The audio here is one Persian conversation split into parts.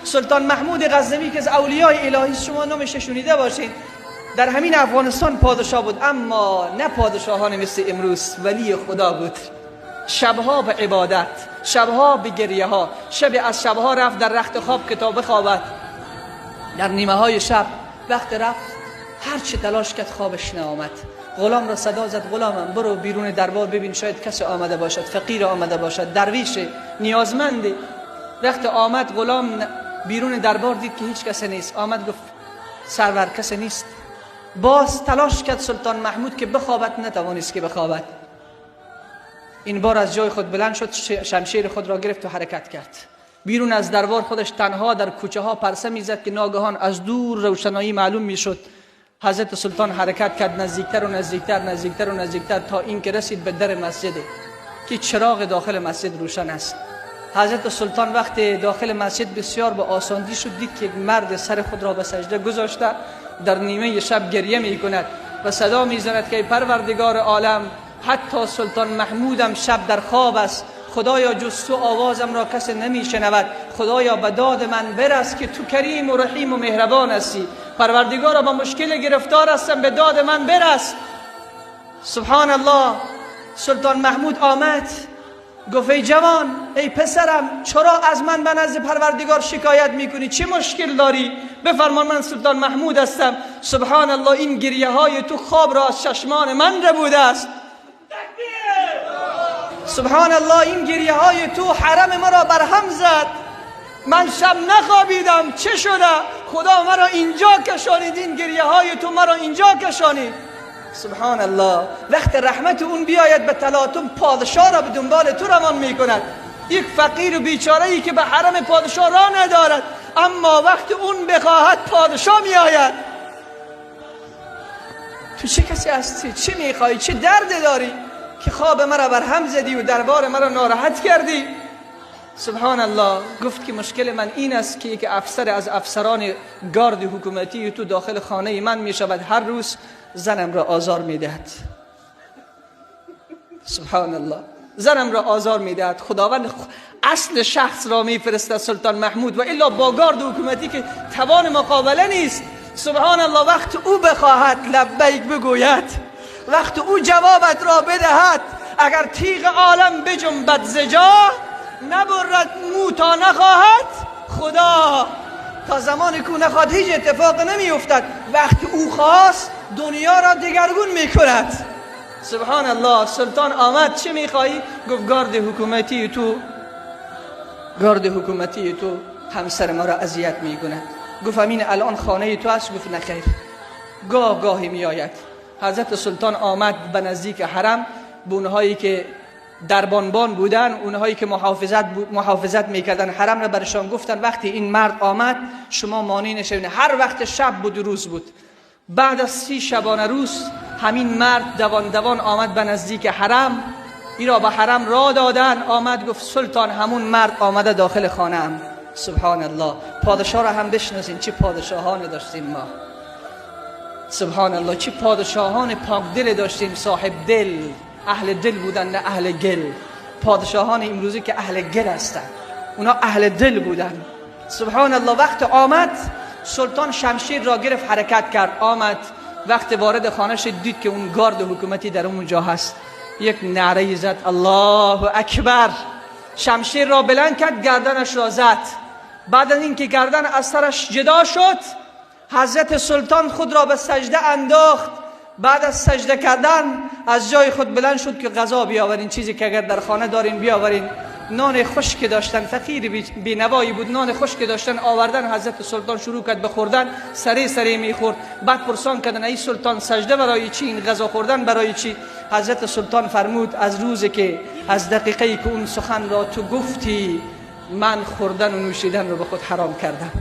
سلطان محمود غزنوی که از اولیای الهی، شما نامش شنیده باشین، در همین افغانستان پادشاه بود، اما نه پادشاهان مثل امروز، ولی خدا بود. شبها به عبادت، شبها به گریه ها، شب از شبها رفت در رخت خواب که تا بخوابد. در نیمه های شب وقت رفت، هر چه تلاش کرد خوابش نآمد. غلام را صدا زد، غلامم برو بیرون دربار ببین شاید کسی آمده باشد، فقیر آمده باشد، درویش نیازمند. وقت آمد غلام بیرون دربار دید که هیچ کسی نیست. آمد گفت سرور کسی نیست. باز تلاش کرد سلطان محمود که بخوابد، نتوانست که بخوابد. این بار از جای خود بلند شد، شمشیر خود را گرفت و حرکت کرد. بیرون از دربار خودش تنها در کوچه ها پرسه میزد که ناگهان از دور روشنایی معلوم میشد. حضرت سلطان حرکت کرد نزدیکتر و نزدیکتر، نزدیکتر و نزدیکتر، تا اینکه رسید به در مسجد که چراغ داخل مسجد روشن است. حضرت سلطان وقتی داخل مسجد بسیار با آسانی شد، دید که یک مرد سر خود را به سجده گذاشته در نیمه شب گریه می کند و صدا می زند که ای پروردگار عالم، حتی سلطان محمودم شب در خواب است، خدایا جز تو آوازم را کسی نمی شنود، خدایا به داد من برس که تو کریم و رحیم و مهربان هستی، پروردگارا با مشکل گرفتار هستم، به داد من برس. سبحان الله. سلطان محمود آمد گفت ای جوان، ای پسرم، چرا از من به نزد پروردگار شکایت میکنی؟ چه مشکل داری؟ بفرمان من سلطان محمود هستم. سبحان الله، این گریه های تو خواب را از چشمان من ربوده است. سبحان الله، این گریه های تو حرم مرا برهم زد، من شب نخوابیدم، چه شده؟ خدا مرا اینجا کشانید، این گریه های تو مرا اینجا کشانید. سبحان الله. وقت رحمت اون بیاید به تلاطم پادشاه را به دنبال تو روان میکند. یک فقیر و بیچاره ای که به حرم پادشاه را ندارد، اما وقت اون بخواهد پادشاه میآید. تو چه کسی هستی؟ چه میخوای؟ چه درد داری که خواب مرا بر هم زدی و دربار مرا ناراحت کردی؟ سبحان الله. گفت که مشکل من این است که یک افسر از افسران گارد حکومتی تو داخل خانه من می شود، هر روز زنم را آزار می دهد. سبحان الله، زنم را آزار می دهد. خداوند اصل شخص را می فرستد سلطان محمود، و الا با گارد حکومتی که توان مقابله نیست. سبحان الله، وقت او بخواهد لبیک بگوید، وقت او جوابت را بدهد، اگر تیغ عالم بجنبد ز جا، نبرد مو تا نخواهد خدا. تا زمان که او نخواهد هیچ اتفاق نمی افتد. وقت او خواست دنیا را دگرگون می کند. سبحان الله. سلطان آمد، چه میخوایی؟ گفت گارد حکومتی تو، گارد حکومتی تو همسر ما را اذیت میکند. گفت امین الان خانه تو است؟ گفت نه خیر، گاه گاهی میآید. حضرت سلطان آمد به نزدیک حرم، به اونهایی که دربانبان بودن، اونهایی که محافظت میکردن حرم را، برشان گفتن وقتی این مرد آمد شما مانع نشوین. هر وقت شب بود و روز بود. بعد از 30 شبانه روز همین مرد دوان دوان آمد به نزدیک حرم، ای را به حرم را دادن. آمد گفت سلطان همون مرد آمده داخل خانه ام. سبحان الله. پادشاه را هم بشناسین، چه پادشاهان داشتیم ما. سبحان الله، چه پادشاهان پاک دل داشتیم، صاحب دل، اهل دل بودن نه اهل گل. پادشاهان امروزی که اهل گل هستن، اونا اهل دل بودن. سبحان الله. وقت آمد سلطان شمشیر را گرفت، حرکت کرد، آمد. وقت وارد خانه شد دید که اون گارد حکومتی در اونجا هست. یک نعره زد، الله اکبر. شمشیر را بلند کرد، گردنش را زد. بعد از اینکه گردن از سرش جدا شد، حضرت سلطان خود را به سجده انداخت. بعد از سجده کردن از جای خود بلند شد که غذا بیاورین، چیزی که اگر در خانه دارین بیاورین. نان خشک داشتن، فقیر بینوایی بود، نان خشک داشتن آوردن. حضرت سلطان شروع کرد به خوردن، سری سری میخورد. بعد پرسان کردن ای سلطان سجده برای چی، این غذا خوردن برای چی؟ حضرت سلطان فرمود از روزی که، از دقیقه‌ای که اون سخن را تو گفتی، من خوردن و نوشیدن رو به خود حرام کردم.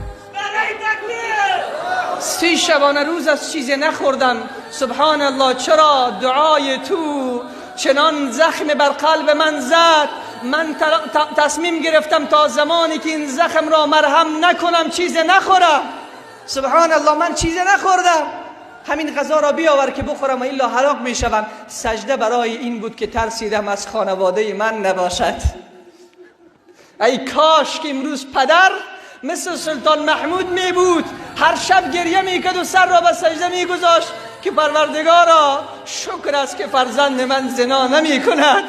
30 شبانه روز از چیزی نخوردم. سبحان الله. چرا؟ دعای تو چنان زخم بر قلب من زد، من تصمیم گرفتم تا زمانی که این زخم را مرهم نکنم چیز نخورم. سبحان الله، من چیز نخوردم، همین غذا را بیاور که بخورم و الا هلاک میشوم. سجده برای این بود که ترسیدم از خانواده من نباشد. ای کاش که امروز پدر مثل سلطان محمود می بود، هر شب گریه میکرد و سر را به سجده میگذاشت که پروردگارا شکر است که فرزند من زنا نمی کند،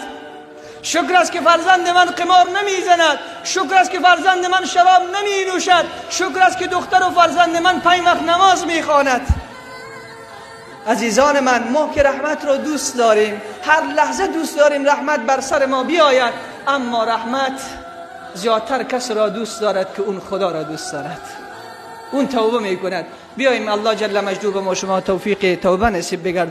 شکر است که فرزند من قمار نمیزند، شکر است که فرزند من شراب نمی نوشد، شکر است که دختر و فرزند من 5 وقت نماز میخواند. عزیزان من، ما که رحمت را دوست داریم، هر لحظه دوست داریم رحمت بر سر ما بیاید، اما رحمت زیادتر کس را دوست دارد که اون خدا را دوست دارد، اون توبه میکند. بیاییم الله جل مجدوب ما شما توفیق توبه نصیب بگرداند.